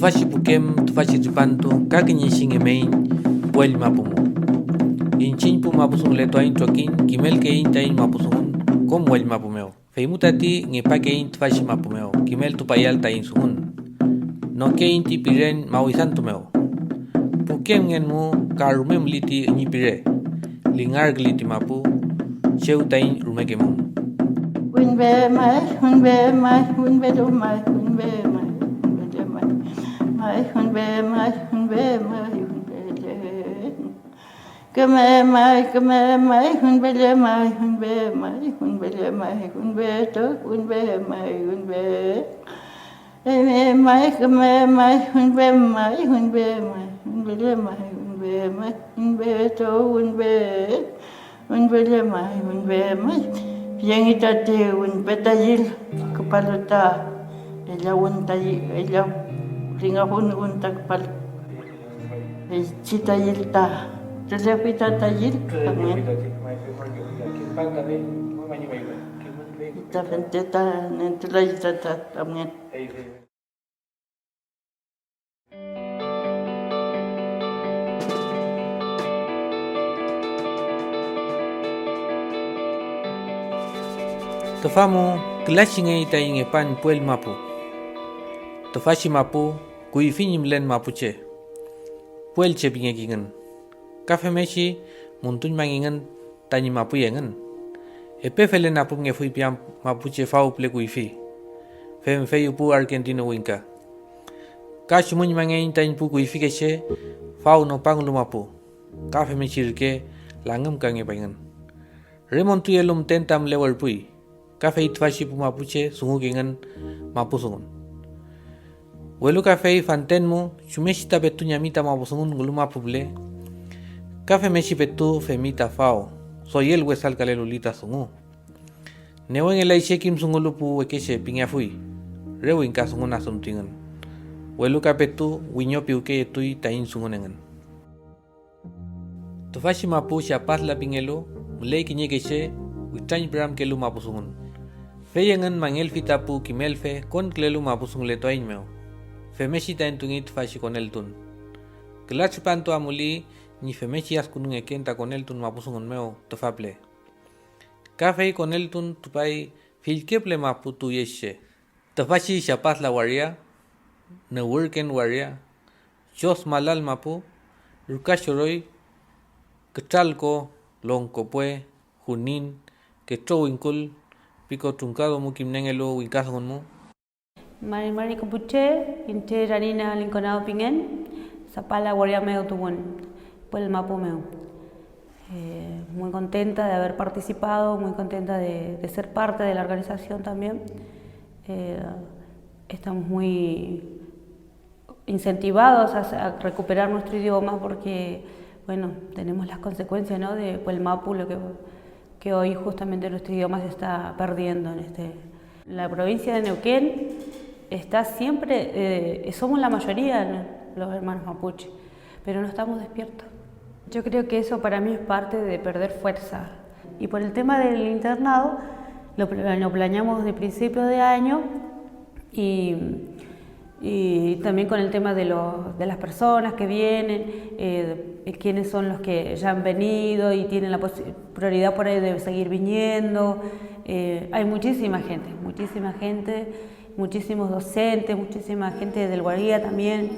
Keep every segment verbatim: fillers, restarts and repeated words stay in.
Tüfachi pukem, tüfachi tripantu ka kiñe chi ngemeiñ puell mapu mu. Iñchiñ pu mapudunguletuaiñ trokiñ, kimelkeiñ taiñ mapudungun kom wall mapu mew. Feymu tati ngepakeiñ tüfachi mapu mew kimeltupayal taiñ dungun. Nokeiñ ti piren mawisantu mew. Pukemngen mu ka rume müli ti üñi pire, lingarküli ti mapu chew taiñ rumekemum. Hunbe may, hunbe may, hunbe lumay, hunbe may, hunbe lumay. May, hunbe may, hunbe may, hunbe le. Küme may, küme may, hunbe le may, hunbe may, hunbe le may, hunbe to, hunbe may, hunbe. Eymi may, küme may, hunbe may, hunbe may, hunbe le may, hunbe may, hunbe to, hunbe, hunbe le may, hunbe may. Piyengi tati hunbe tayül küpalu ta ellawün tayi, ellaw ringafun wün ta küpalu. Feychi tayül ta, tulefi ta tayül, tamngen. Ta fente ta nentulay ta, ta tamngen. Tüfa mu külachingey taiñ ngepan puel mapu. Tüfachi mapu kuyfi ñi mülen mapuche, puelche pingekingün, ka femngechi müntuñmangingün tañi mapuy engün. Epe felen apümngefuy piam mapuche faw püle kuyfi, fem feyu pu Argentino wingka. Ka chumüñmangeiñ taiñ pu kuyfike che faw nopanglu mapu, ka femngechi reke langümkangepayngün. Re montuyelu müten ta mülewerpuy, ka fey tüfachi pu mapuche dungukingün mapudungun. Welu ka fey fanten mu chumngechi ta petu ñami ta mapudungun ngulu mapu püle, ka femngechi petu femi ta faw, doyel wesalkaleluli ta dungu. Newengelay che kimdungulu pu wekeche pingeafuy, re wingka dungun adümtuyngün, welu ka petu wiñopiwkeyetuy taiñ dungun engün. Tüfachi mapu Chapatla pingelu müley kiñeke che witrañpüramkelu mapudungun. Fey engün mangelfi ta pu kimelfe konkülelu mapudunguletuaiñ mew, femngechi ta entungey tüfachi koneltun. Küla tripantu amuli ñi femngechi adkünungeken ta koneltun mapudungun mew tüfa püle. Ka fey koneltun tripay fillke püle mapu tuwyechi che. Tüfachi Chapatla waria, Nüwürken waria, Chos Malal mapu, Ruka Choroy, Kütralko, Longko Pue, Junin, Ketro Wingkul, Pico Truncado mu kimniengelu wingkadungun mu. Mari mari pu che, iñche Ranina Linconado pingen, Zapala waria mew tuwün, puel mapu mew. Eh, muy contenta de haber participado, muy contenta de, de ser parte de la organización también. Eh, estamos muy incentivados a, a recuperar nuestro idioma porque, bueno, tenemos las consecuencias, ¿no? De, pues, el mapu, lo que, que hoy justamente nuestro idioma se está perdiendo en este. La provincia de Neuquén está siempre, eh, somos la mayoría, ¿no? Los hermanos mapuche, pero no estamos despiertos. Yo creo que eso para mí es parte de perder fuerza. Y por el tema del internado, lo, pla- lo planeamos de principio de año y, y también con el tema de, los- de las personas que vienen, eh, quiénes son los que ya han venido y tienen la posi- prioridad por ahí de seguir viniendo. Eh, hay muchísima gente, muchísima gente, muchísimos docentes, muchísima gente del Guaría también.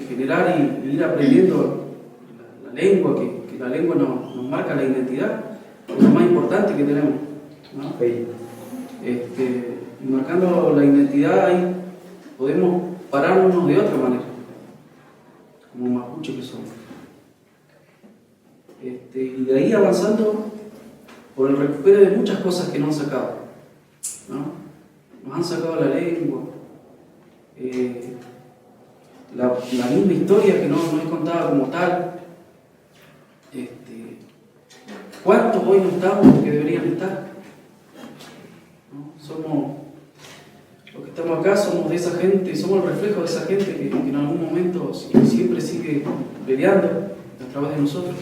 Generar y, y ir aprendiendo la, la lengua, que, que la lengua nos, nos marca la identidad, es lo más importante que tenemos, ¿no? Sí. Este, y marcando la identidad ahí podemos pararnos de otra manera, como mapuche que somos. Este, y de ahí avanzando por el recupero de muchas cosas que nos han sacado, ¿no? Nos han sacado la lengua, eh, la, la misma historia que no, no es contada como tal. Este, ¿cuántos hoy no estamos que deberían estar? ¿No? Somos, los que estamos acá, somos de esa gente, somos el reflejo de esa gente que, que en algún momento si- siempre sigue peleando a través de nosotros.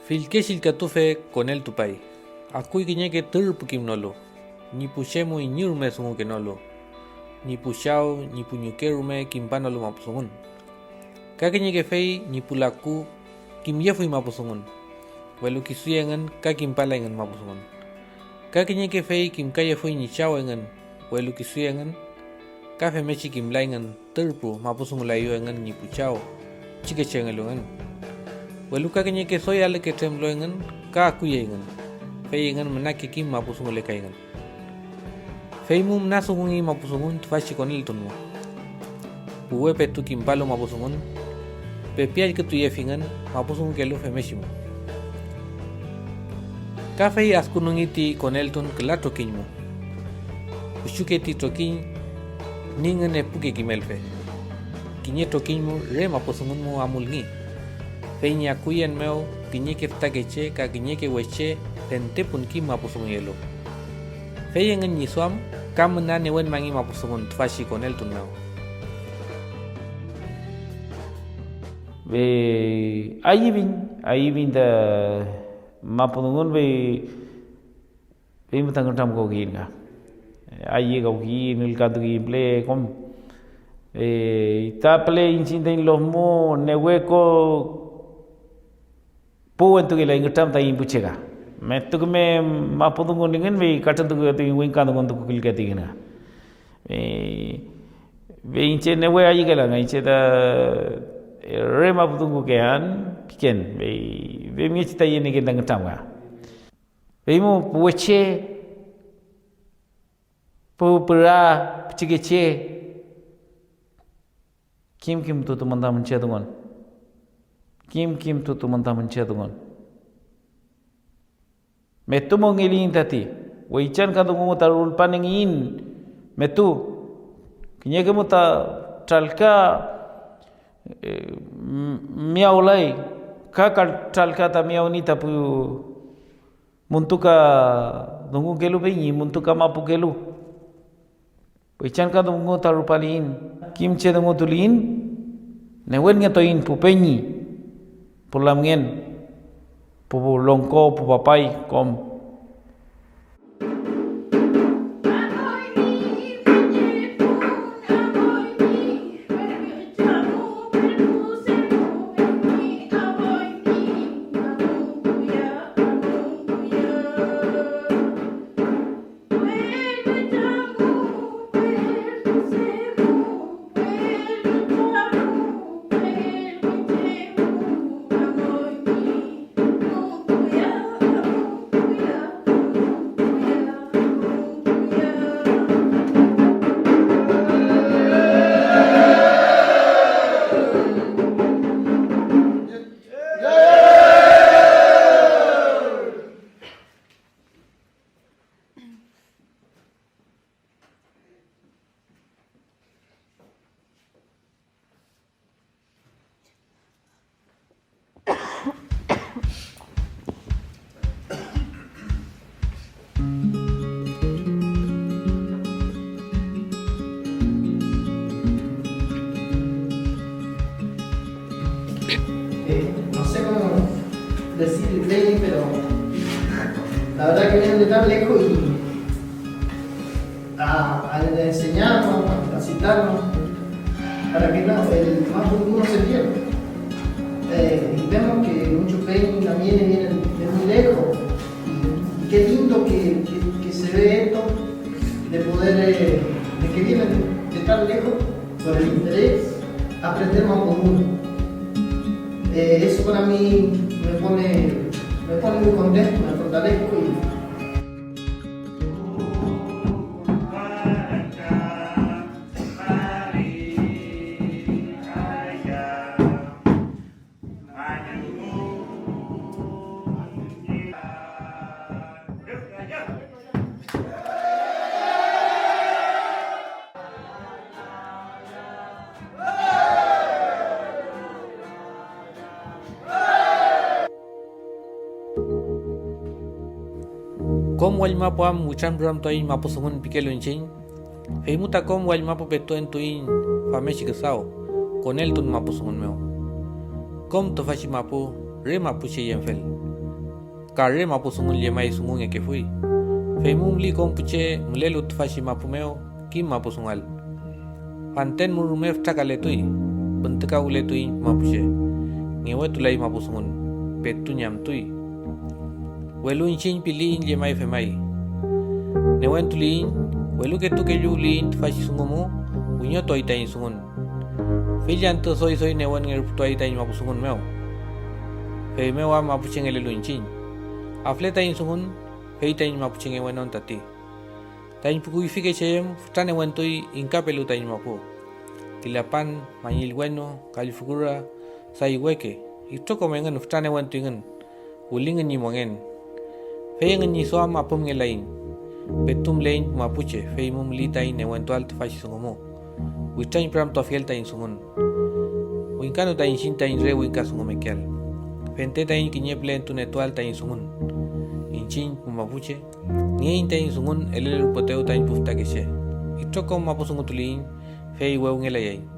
Fillke chillkatufe koneltupay. Akuy kiñeke tür pükimnolu, ñi pu che mu iñi rume dungukenolu, ñi pu chaw, ñi pu ñuke rume kimpanolu mapudungun. Ka kiñeke fey ñi pu laku kimyefuy mapudungun, welu kisuy engün ka kimpalay engün mapudungun. Ka kiñeke fey kimkayefuy ñi chaw engün, welu kisuy engün ka femngechi kimlayngün tür pu mapudungulaeyew engün ñi pu chaw pichikechengelu engün. Welu ka kiñeke doy alüke tremlu engün ka akuyeyngün, fey engün münake kim mapudungulekayngün. Feymu müna dungungi mapudungun tüfachi koneltun mew. Puwe petu kimpalu mapudungun, pepi allkütuyefingün mapudungukelu femngechi mu. Ka fey adkünungi ti koneltun küla trokiñ mu. Pichuke ti trokiñ ningün epuke kimelfe. Kiñe trokiñ mu re mapudungun mu amulngi, fey ñi akuyen mew kiñeke fütakeche ka kiñeke weche fentepunki mapudunguyelu. Fey engün ñi duam ka müna newenmangi mapudungun tüfachi koneltun mew. Fey ayüwiñ, ayüwiñ ta mapudungun, fey, fey müta ngütramkawkiyiñ nga. Ayükawkiyiñ, ülkantukiyiñ püle kom. Fey ta püle iñchiñ taiñ lof mu newe ko pu wentukelay ngütram taiñ pu che ka. Metu küme mapudunguningün, fey katrüntukuketuiñ, wingkadungun tukukilketuiñ nga. Fey, fey iñche newe ayükela nga, iñche ta re mapudungukean piken, fey femngechi ta yenieken ta ngütram nga. Fey mu pu weche, pu püra, pichikeche, kimkimtutumün tamün chedungun. Kimkimtutumün tamün chedungun. Metu mongeliyiñ tati, weychan ka dungu ta rulpanengiyiñ metu. Kiñeke mu ta tralka, eh, m-, miyawlay, ka, ka tralka ta miyawni ta pu muntuka dungukelu peñi, muntuka mapukelu. Weychan ka dungu ta rupaliyiñ, kimche dungutuliyiñ, newenngetuiñ pu peñi, pu lamngen, pu longko, pu papay, kom. Eh, no sé cómo decir, Freddy, pero la verdad que vienen de tan lejos y a, a enseñarnos, a capacitarnos, para que no, el más futuro se pierda. Eh, y vemos que muchos peñas también vienen de muy lejos. Y, y qué lindo que, que, que se ve esto, de poder, eh, de que vienen de tan lejos por el interés, aprender más común. Eh, eso para mí me pone, me pone muy contento, me fortalezco y Kom wallmapu am witranduamtuaiñ mapudungun pikelu iñchiñ, feymu ta kom wallmapu petu entuiñ famngechi küdaw koneltun mapudungun mew. Kom tüfachi mapu re mapuche yemfel, ka re mapu dungun llemay dungungekefuy. Fey mu müli kom pu che mülelu tüfachi mapu mew kim mapu dungal. Fanten mu rume fütrakaletuy, püntükawületuiñ pu mapu che, ngewetulay mapu dungun, petu ñamtuy. Welu iñchiñ piliyiñ llemay femay. Newentuliyiñ, weluketukelluwliyiñ tüfachi dungu mu, wiñotuay taiñ dungun. Fill antü doy doy newen ngerputuay taiñ mapu dungun mew. Feymew am mapuchengelelu iñchiñ. Afle taiñ dungun, fey taiñ mapuchengewenon tati. Taiñ pu kuyfike che em fütra newentuy ingkapelu taiñ mapu. Kilapan, mañil wenu, kallfü kura, sayweke, itrokom engün fütra newentuyngün, wülingün ñi mongen. Fey engün ñi duam apümngelaiñ, petu müleiñ pu mapuche, fey mu müli taiñ newentuael tüfachi dungu mu, witrañpüramtuafiel taiñ dungun. Wingkanu ta iñchiñ taiñ re wingka dungumekeael, fente taiñ kiñe püle entunetuael taiñ dungun. Iñchiñ pu mapuche, nieiñ taiñ dungun elelurpuetew taiñ pu fütakeche. Itrokom mapu dungutuliyiñ, fey wewngelayayiñ.